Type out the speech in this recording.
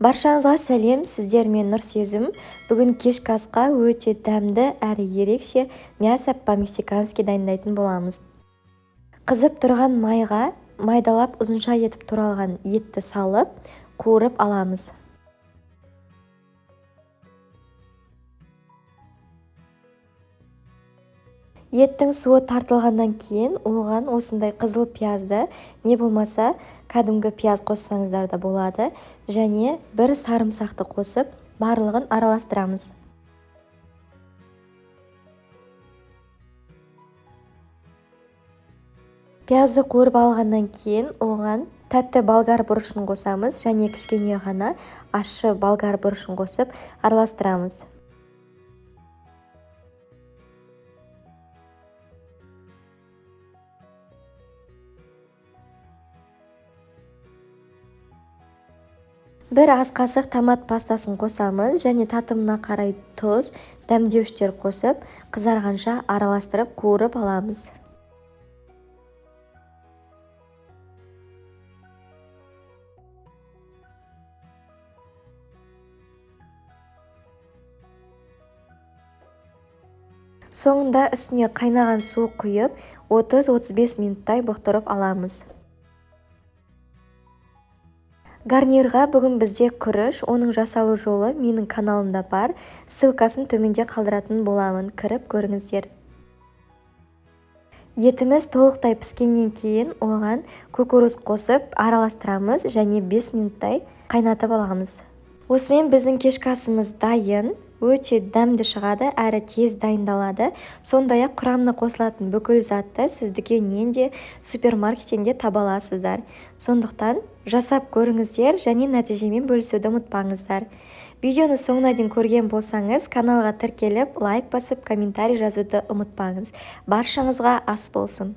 Баршаңызға сәлем, сіздермен Нұрсезім. Бүгін кешкі асқа өте дәмді әрі ерекше мясо по-мексикански дайындайтын боламыз. Қызып тұрған майға майдалап ұзынша етіп туралған етті салып, қуырып аламыз. Еттің суы тартылғаннан кейін оған осындай қызыл пиязды, не болмаса кәдімгі пияз қоссаңыздар да болады, және бір сарымсақты қосып, барлығын араластырамыз. Пиязды қуырып алғаннан кейін оған тәтті болгар бұрышын қосамыз және кішкене ғана ащы болгар бұрышын қосып араластырамыз. Бір ас қасық томат пастасын қосамыз және татымына қарай тұз, дәмдеуіштер қосып, қызарғанша араластырып қуырып аламыз. Соңында үстіне қайнаған су құйып, 30-35 минуттай бұқтырып аламыз. Гарнирға бүгін бізде күріш, оның жасалу жолы менің каналымда бар. Ссылкасын төменде қалдыратын боламын, кіріп көріңіздер. Етіміз толықтай піскеннен кейін оған кукуруз қосып араластырамыз және 5 минуттай қайнатып аламыз. Осымен біздің кешкі асымыз дайын. Өте дәмді шығады, әрі тез дайындалады. Сондай-ақ құрамына қосылатын бүкіл затты сіз дүкеннен де, супермаркеттен де таба аласыздар. Сондықтан жасап көріңіздер және нәтижемен бөлісуді ұмытпаңыздар. Видеоны соңына дейін көрген болсаңыз, каналға тіркеліп, лайк басып, комментарий жазуды ұмытпаңыз. Баршаңызға ас болсын.